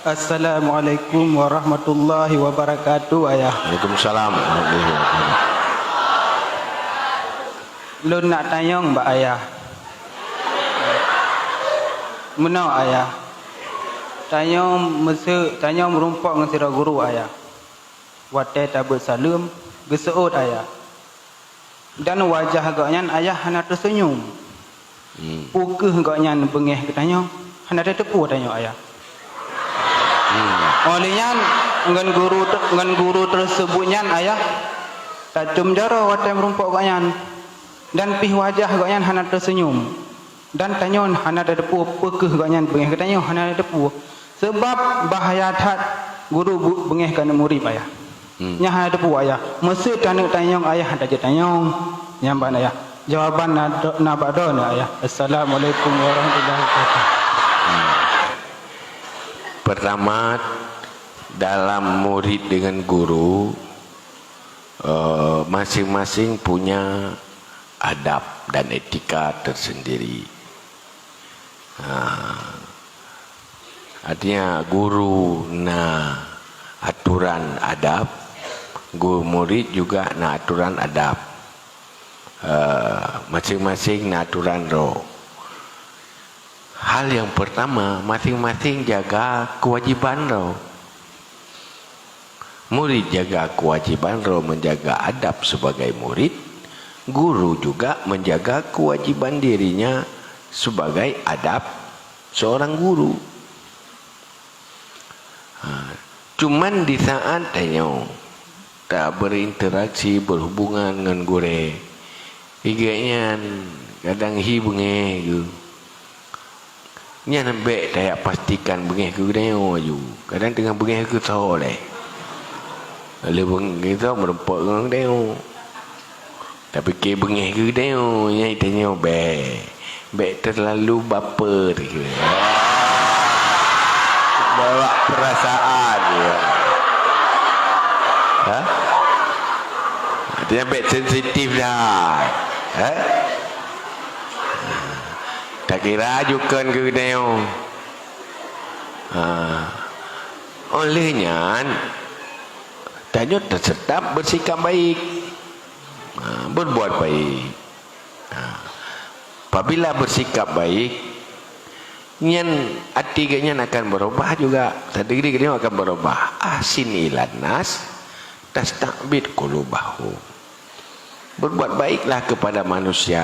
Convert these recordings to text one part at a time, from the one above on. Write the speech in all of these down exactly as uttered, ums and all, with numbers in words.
Assalamualaikum warahmatullahi wabarakatuh, Ayah. Waalaikumsalam warahmatullahi wabarakatuh. Lôn nak tanyong bak Ayah. Meunoe, Ayah. Tanyong meuseu-, tanyong meurumpok ngon sidroe guru, Ayah. Watée tabeuet saleuem, geuseuôt, Ayah. Dan wajah gobnyan, Ayah, hana teuseunyum. Hmm. Peu kheueh gobnyan beungéh geutanyoe, hana tateupeue tanyoe, Ayah. Hmm. Óh lheueh nyan, ngon guru te-, ngon guru teuseubut nyan, Ayah, tacöm jaroe watée meurumpok gobnyan. Dan pih wajah gobnyan hana teuseunyum. Dan tanyoe hana tateupeue peu kheueh gobnyan beungéh geutanyoe, hana tateupeue. Sabab bahaya that guru bu-, beungéh keu aneuk murit, Ayah. Hmm. Nyan hana tateupeue, Ayah. Meuseu taneuk tanyong, Ayah, hana jeuet tanyong. Nyan ban, Ayah. Jawaban na do-, na bak droeneuh, Ayah. Assalamualaikum warahmatullahi wabarakatuh. Pertama, dalam murid dengan guru, eh, masing-masing punya adab dan etika tersendiri. Ha. Artinya, guru na aturan adab, guru murid juga na aturan adab. Eh, masing-masing na aturan droe. Hal yang pertama, masing-masing jaga kewajiban droe. Murid jaga kewajiban droe menjaga adab sebagai murid, guru juga menjaga kewajiban dirinya sebagai adab seorang guru. Ha, cuman di saat tanyoe ta berinteraksi, berhubungan ngon gurée, igek nyan kadang hi beungéh geuh. Nyan bék tajak pastikan beungéh keu geutanyoe aju. Kadang teungoh beungéh keu soe lé. Lé beungéh soe meurumpok ngon geutanyoe. Tapike beungéh keu geutanyoe, nyan geutanyoe bék. Bék terlalu baper. Bawa perasaan, ya. Ha? Artinya bék sensitif dah. Ha? Takira jukon keu geutanyoe. Ha. Óh lheueh nyan, tanyoe tetap bersikap baik. Ha, berbuat baik. Ha. Apabila bersikap baik, nyan até geuh nyan akan berubah juga. Sadiri geuh nyan akan berubah. Ahsin ilan nas, tasta'bid qulubahum. Berbuat baiklah kepada manusia,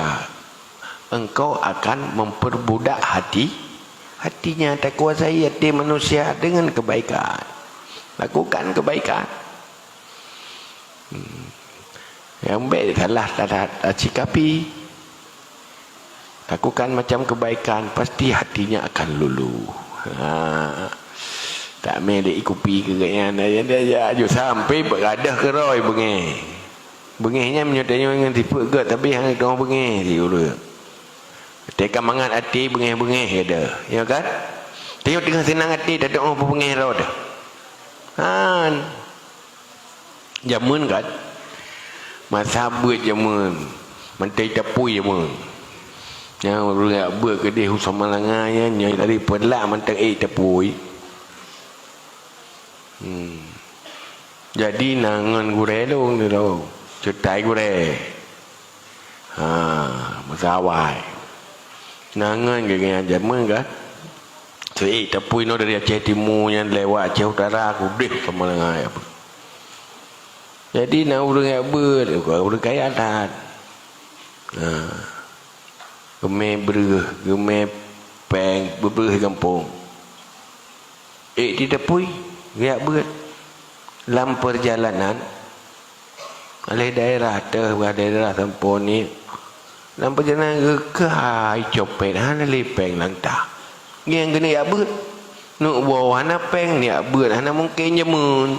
engkau akan memperbudak hati, hatinya. Takuasai hati manusia dengan kebaikan. Lakukan kebaikan. Hmm. Nyang bék salah ta-, ta-, tasikapi. Lakukan macam kebaikan, pasti hatinya akan luluh. Ha. Tak mé dek kupi keu gobnyan, ya, ya, ya, aju sampai beureudoh keudroe beungéh. Beungéh nyan meunyoe tanyoe ngon sifeuet gét, tapi hana teuh beungéh siuroe. Teuka mangat até beungéh-beungéh gata, ya kan? Tanyoe teungoh seunang até, tateuh beungéh droe teuh. Han. Jameun kan? Masa beuet jameun, mantong tapui jameun. Nyang ureuëng jak beuet keudeh u Samalanga nyan, nyoe tadi peulak mantong ék tapui. Hmm. Jadi na ngon gurée lôn dulu, ceutai gurée. Ha, masa awai. Na ngon geuh nyan jameun kan? Seuék tapui noe dari Aceh Timu nyan lewat Aceh Utara, keudeh sama dengan ayah. Jadi na ureuëng jak beuet, ureuëng kaya that. Ha. Geumé breueh, geumé péng, beubreueh gampông. Ék di tapui, geujak beuet. Lam peurjalanan, lé daerah teuh, bak daerah Sampoe ni. Lam peurjalanan geukeuhai copet, hana lé péng lam tah. Ngieng keuneuk jak beuet. Neuk woe hana péng, neuk jak beuet hana mungken jameun.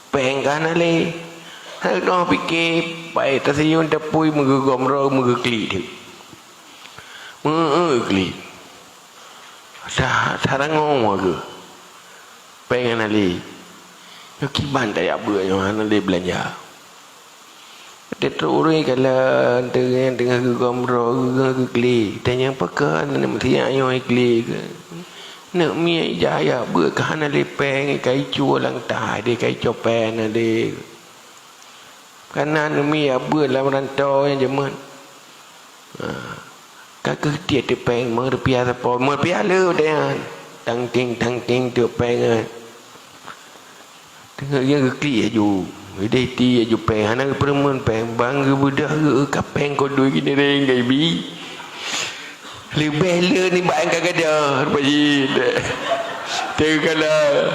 Péng ka hana lé. Hana keudroe pike, pai tasiyueng tapui meugeugom droe meugeuklik teuk. Meu-, eu klik. Sa-, sarangong geuh. Péng hana lé. Nyoe kiban tajak beuet nyoe hana lé beulanja. Teutrok ureuëng kalon teungoh, teungoh geugom droe, geugom geuklik. Tanyong pakon hana meusiyak nyoe klik. Neuk miet ijak jak beuet ka hana lé péng, ka icue lam tai deh, ka ico péng na deh. Kana neuk miet jak beuet lam rantau nyan jameun. Ha. Ka keuh tiep teuk péng, lima rupiah sapo, lima rupiah le watèe nyan. Tang ting, tang ting teuk péng nyan. Teungoh nyan geuklik laju. Ideh ti laju péng, hana geupeureumeun péng. Bang geubeudôh geu ka péng keu dua keuneureng ka ibi. Leubeh le nibak nyang ka gadôh, rupa jih. Teukalon.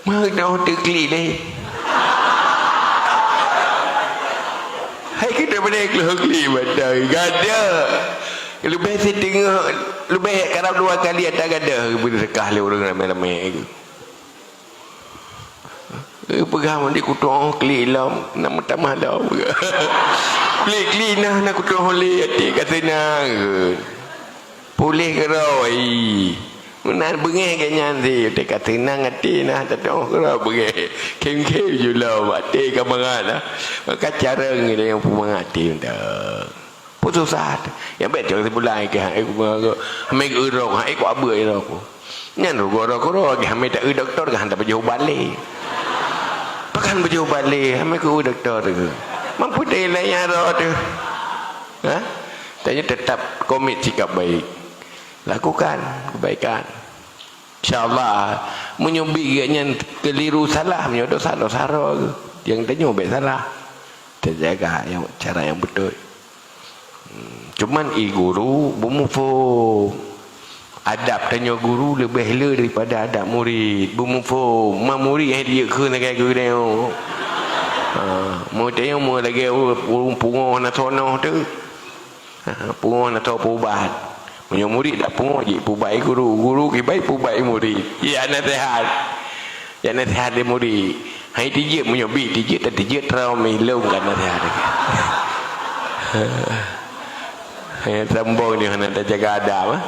Meunoe teuklik deh. Hai kita boleh keluar klik batai. Gadôh. Leubeh siteungoh, leubeh karab dua kali ata gadôh. Beudeukah lé ureueng ramé-ramé. Eh, peugah mandi kutoh klik lom, nak meutamah lom. Klik-klik nah, nak kutoh lé, até ka seunang. Puléh keudroe, ih. Meunan beungéh gét nyan sih, até ka seunang até nah, tatoh keudroe beungéh. Khém-khém ju lom, até ka mangat nah. Maka carông geutanyoe peumangat até mantong. Peue susah teuh. Nyang bèk cok sibulan keu hai ku, hamé geu-eu droe, hai ku abeuet droe ku. Nyan rugoe droe keudroe, geuhamé ta-eu dokto, geuhantam pajoh ubat lé. Pakon pajoh ubat lé, hamé ku-eu dokto teuh. Mampu teuh lé nyang droe teuh. Ha? Tanyoe tetap komit sikap baik. Lakukan kebaikan. Insya Allah, meunyoe bit geuh nyan keliru salah, meunyoe dosa, dosa droe geuh. Nyang tanyoe bèk salah. Teujaga nyang, cara nyang beutôi. Hmm, cuman i guru beumuphom. Adab tanyoe guru leubeh le daripada adab murit. Beumuphom. Ma murit hai jijeuet kheun lagèe geutanyoe. Ha, meunyoe tanyoe meulagèe ureueng pungoh na sonoh teuh. Ha, pungoh na soe peuubat. Meunyoe murit dak pungoh jih peuubat i guru, guru kiban peuubat i murit. Ijak naseuhat. Jak naseuhat lé murit. Hai tijeuet, meunyoe bit tijeuet, tatijeuet trauma lom ka naseuhat. Hai sombong nyoe hana tajaga adab, ah.